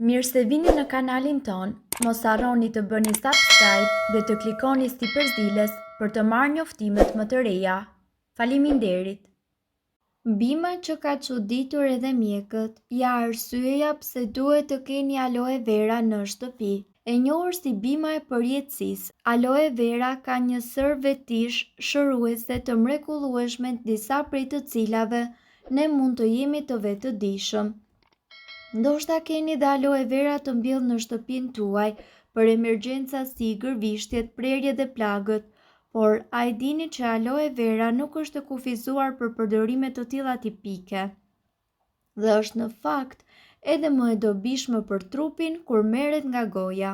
Mirë se vini në kanalin tonë, mos harroni të bëni subscribe dhe të klikoni sipër ziles për të marrë njoftimet më të reja. Faleminderit! Bima që ka çuditur edhe mjekët, ja arsyeja pse duhet të keni aloe vera në shtëpi. E njohur si bima e përjetësisë, aloe vera ka një sërë vetish shëruese të mrekullueshme disa prej të cilave ne mund të jemi të vetëdijshëm. Ndoshta keni dhe aloe vera të mbjellë në shtëpinë tuaj për emergjenca si gërvishtjet, prerjet dhe plagët, por a e dini që aloe vera nuk është e kufizuar për përdorime të tilla tipike dhe është në fakt edhe më e dobishme për trupin kur merret nga goja.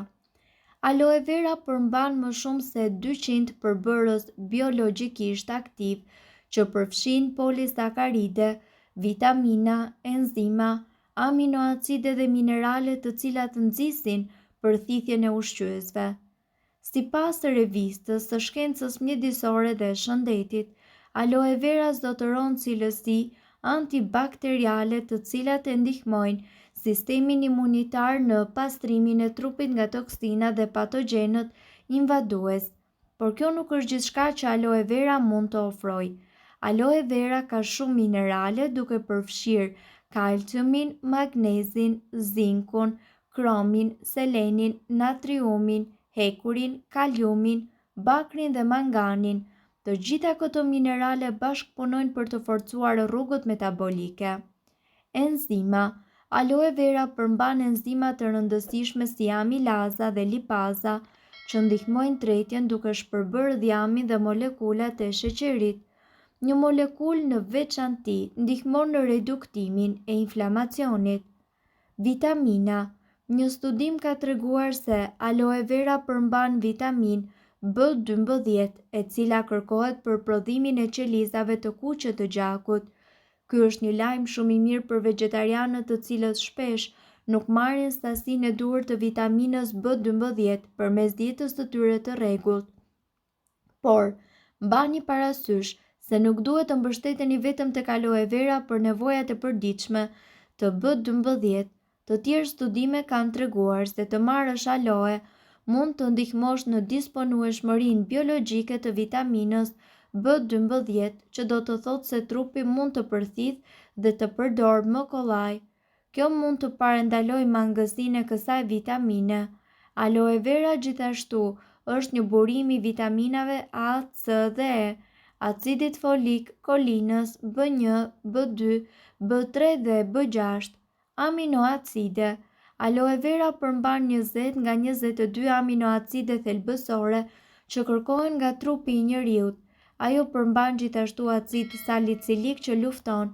Aloe vera përmban më shumë se 200 përbërës biologjikisht aktivë që përfshijnë polisakaride, vitamina, enzima, aminoacide dhe minerale të cilat nxisin përthithjen e ushqyesve. Sipas revistës së Shkencës Mjedisore dhe Shëndetit, aloe vera zotëron cilësi antibakteriale të cilat e ndihmojnë sistemin imunitar në pastrimin e trupit nga toksinat dhe patogjenët invadues. Por kjo nuk është gjithçka që aloe vera mund të ofrojë. Aloe vera ka shumë minerale duke përfshirë kalciumin, magnezin, zinkun, kromin, selenin, natriumin, hekurin, kaliumin, bakrin dhe manganin. Të gjitha këto minerale bashkëpunojnë për të forcuar rrugët metabolike. Enzima Aloe vera përmban enzima të rëndësishme si amilaza dhe lipaza, që ndihmojnë tretjen duke shpërbërë dhjamin dhe molekulat e sheqerit. Një molekulë në veçanti ndihmon në reduktimin e inflamacionit. Vitamina Një studim ka treguar se aloe vera përmban vitaminë B12, e cila kërkohet për prodhimin e qelizave të kuqe të gjakut. Ky është një lajm shumë i mirë për vegjetarianët të cilët shpesh nuk marrin sasinë e duhur të vitaminës B12 përmes dietës së tyre të rregullt. Por, mbani parasysh se nuk duhet të mbështeteni vetëm tek aloe vera për nevojat e përditshme të B12. Të tjerë studime kanë treguar se të marrësh aloe mund të ndihmosh në disponueshmërinë biologjike të vitaminës B12, që do të thotë se trupi mund të përthithë dhe të përdorë më kollaj. Kjo mund të parandalojë mangësinë e kësaj vitamine. Aloe vera gjithashtu është një burim i vitaminave A, C dhe E, acidit folik, kolinës, B1, B2, B3 dhe B6. Aminoacide Aloe vera përmban 20 nga 22 aminoacide thelbësore që kërkohen nga trupi i njeriut. Ajo përmban gjithashtu acid salicilik që lufton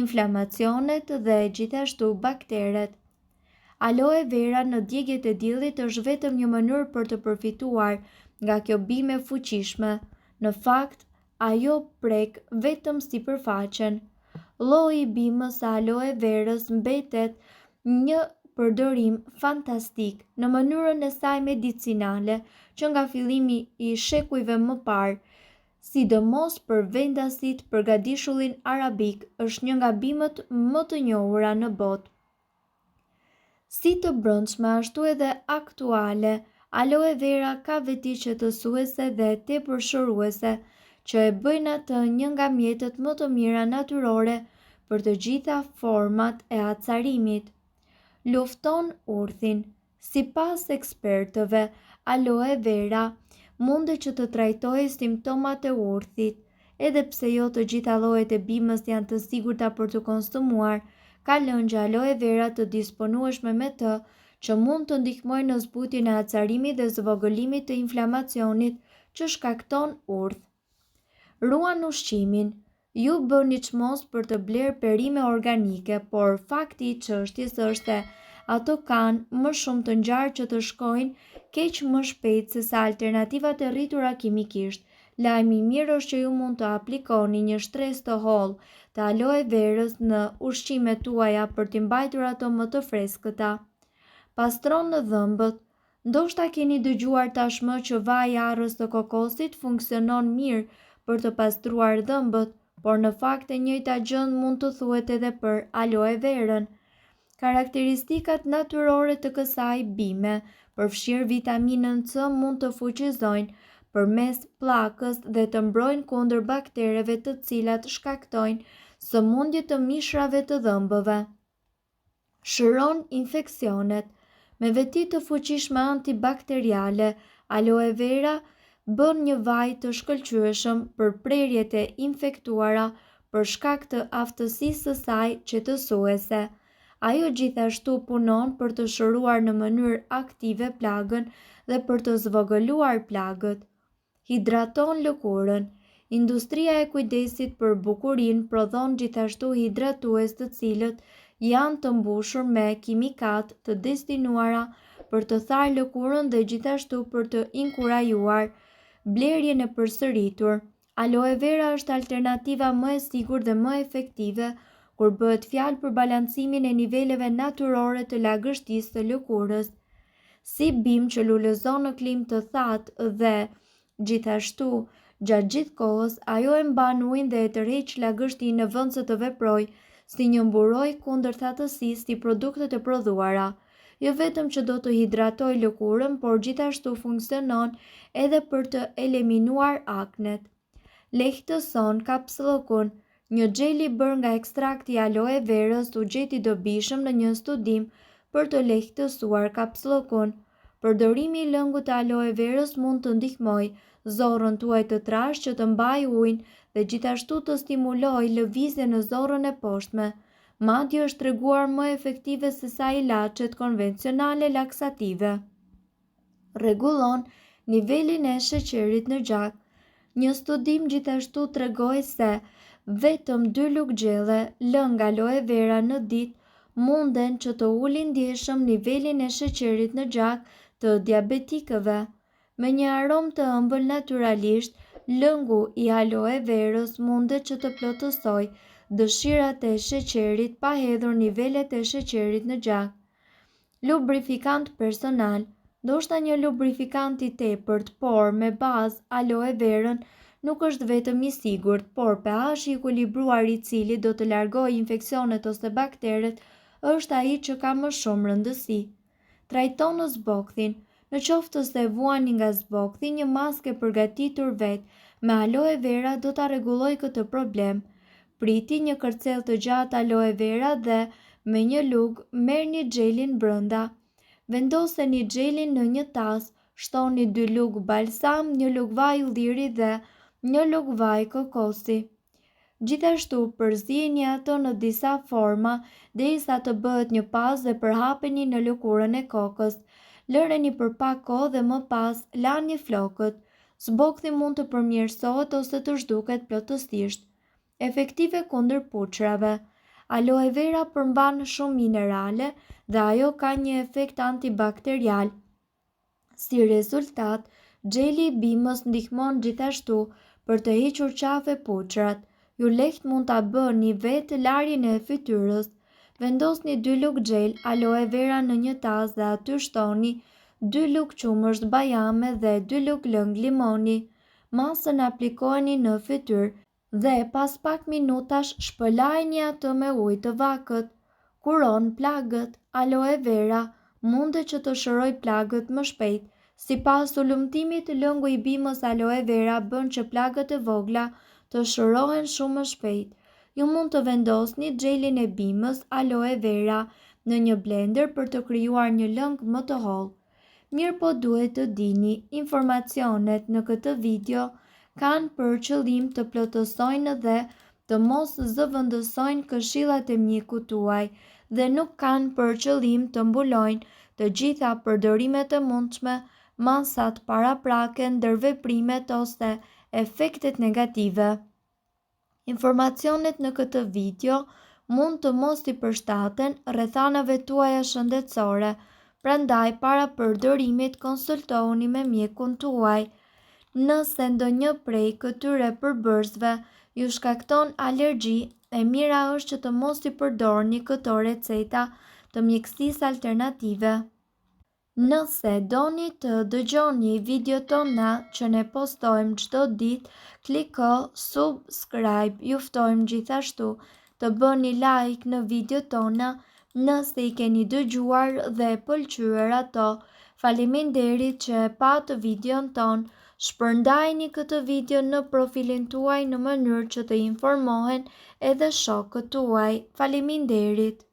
inflamacionet dhe gjithashtu bakteret. Aloe vera në djegiet e diellit është vetëm një mënyrë për të përfituar nga kjo bimë e fuqishme. Në fakt, ajo prek vetëm sipërfaqen. Lloji i bimës së aloe verës mbetet një përdorim fantastik në mënyrën e saj medicinale që nga fillimi i shekujve më parë, sidomos për vendasit për gadishullin arabik është një nga bimët më të njohura në botë. Si të brendshme ashtu edhe aktuale, aloe vera ka veti qetësuese dhe tepër shëruese që e bëjnë atë një nga mjetet më të mira natyrore për të gjitha format e acarimit. Lufton urthin. Sipas ekspertëve, aloe vera mundet që të trajtojë simptomat e urthit. Edhe pse jo të gjitha llojet e bimës janë të sigurta për t'u konsumuar, ka lëngje aloe vera të disponueshme me të që mund të ndihmojnë në zbutjen e acarimit dhe zvogëlimit të inflamacionit që shkakton urth. Ruan ushqimin. Ju bëni çmos për të blerë perime organike, por fakti i çështjes është se ato kanë më shumë të ngjarë që të shkojnë keq më shpejt sesa alternativat e rritura kimikisht. Lajmi i mirë është që ju mund të aplikoni një shtresë të hollë të aloe verës në ushqimet tuaja për t'i mbajtur ato më të freskëta. Pastron dhëmbët. Ndoshta keni dëgjuar tashmë që vaji i arrës së kokosit funksionon mirë për të pastruar dhëmbët, por në fakt e njëjta gjë mund të thuhet edhe për aloe verën. Karakteristikat natyrore të kësaj bime, përfshirë vitaminën C, mund të fuqizojnë përmes pllakës dhe të mbrojnë kundër baktereve të cilat shkaktojnë sëmundje të mishrave të dhëmbëve. Shëron infeksionet. Me veti të fuqishme antibakteriale, aloe vera bën një vaj të shkëlqyeshëm për prerjet e infektuara për shkak të aftësisë së saj qetësuese. Ajo gjithashtu punon për të shëruar në mënyrë aktive plagën dhe për të zvogëluar plagët. Hidraton lëkurën. Industria e kujdesit për bukurinë prodhon gjithashtu hidratues të cilët janë të mbushur me kimikate të destinuara për të tharë lëkurën dhe gjithashtu për të inkurajuar blerjen e përsëritur. Aloe vera është alternativa më e sigurt dhe më efektive kur bëhet fjalë për balancimin e niveleve natyrore të lagështisë së lëkurës. Si bimë që lulëzon në klimë të thatë dhe, gjithashtu, gjatë gjithë kohës, ajo e mban ujin dhe e tërheq lagështinë në vend se të veprojë si një mburojë kundër thatësisë si produktet e prodhuara. Jo vetëm që do të hidratojë lëkurën, por gjithashtu funksionon edhe për të eliminuar aknet. Lehtëson kapsllëkun. Një xhel i bërë nga ekstrakti i aloe verës u gjet i dobishëm në një studim për të lehtësuar kapsllëkun. Përdorimi i lëngut të aloe verës mund të ndihmojë zorrën tuaj të trashë që të mbajë ujin dhe gjithashtu të stimulojë lëvizjen në zorrën e poshtme. Madje është treguar më efektive sesa ilaçet konvencionale laksative. Rregullon nivelin e sheqerit në gjak. Një studim gjithashtu tregoi se vetëm dy lugë gjelle lëng aloe vera në ditë munden që të ulin ndjeshëm nivelin e sheqerit në gjak të diabetikëve. Me një aromë të ëmbël natyralisht, lëngu i aloe verës mundet që të plotësojë dëshirat e sheqerit pa hedhur nivelet e sheqerit në gjak. Lubrifikant personal, Ndoshta një lubrifikant i tepërt, por me bazë aloe verën nuk është vetëm i sigurt, por pH i ekuilibruar i cili do të largojë infeksionet ose bakteret është ai që ka më shumë rëndësi. Trajton zbokthin. Në qoftë se vuani nga zbokthi, një maskë e përgatitur vetë me aloe vera do ta rregullojë këtë problem. Priti një kërcell të gjatë aloe vera dhe me një lugë merrni xhelin brenda. Vendoseni xhelin në një tas, shtoni dy lugë balsam, një lugë vaj ulliri dhe një lugë vaj kokosi. Gjithashtu përziejeni ato në disa forma derisa të bëhet një pastë dhe përhapeni në lëkurën e kokës. Lëreni për pak kohë dhe më pas lani flokët. Zbokthi mund të përmirësohet ose të zhduket plotësisht. Efektive kundër puçrave. Aloe vera përmban shumë minerale dhe ajo ka një efekt antibakterial. Si rezultat, xheli i bimës ndihmon gjithashtu për të hequr qafe puçrat. Ju lehtë mund ta bëni vetë larjen e fytyrës. Vendosni dy lugë xhel aloe vera në një tas dhe aty shtoni dy lugë qumësht bajame dhe dy lugë lëng limoni. Masën aplikojeni në fytyrë dhe pas pak minutash shpëlajeni atë me ujë të vakët. Kuron plagët, aloe vera mundet që të shërojë plagët më shpejt. Sipas hulumtimit, lëngu i bimës aloe vera bën që plagët e vogla të shërohen shumë më shpejt. Ju mund të vendosni xhelin e bimës aloe vera në një blender për të krijuar një lëng më të hollë. Mirëpo duhet të dini, informacionet në këtë video kanë për qëllim të plotësojnë dhe të mos zëvendësojnë këshillat e mjekut tuaj dhe nuk kanë për qëllim të mbulojnë të gjitha përdorimet e mundshme, masat paraprake, ndërveprimet ose efektet negative. Informacionet në këtë video mund të mos i përshtaten rrethanave tuaja shëndetësore, prandaj para përdorimit konsultohuni me mjekun tuaj. Nëse ndonjë prej këtyre përbërësve ju shkakton alergji, e mira është që të mos i përdorni këto receta të mjekësisë alternative. Nëse doni të dëgjoni videot tona që ne postojmë çdo ditë, kliko subscribe. Ju ftojmë gjithashtu të bëni like në videot tona. nëse i keni dëgjuar dhe pëlqyer ato. Faleminderit që e patë videon tonë. Shpërndajeni këtë video në profilin tuaj në mënyrë që të informohen edhe shokët tuaj. Faleminderit!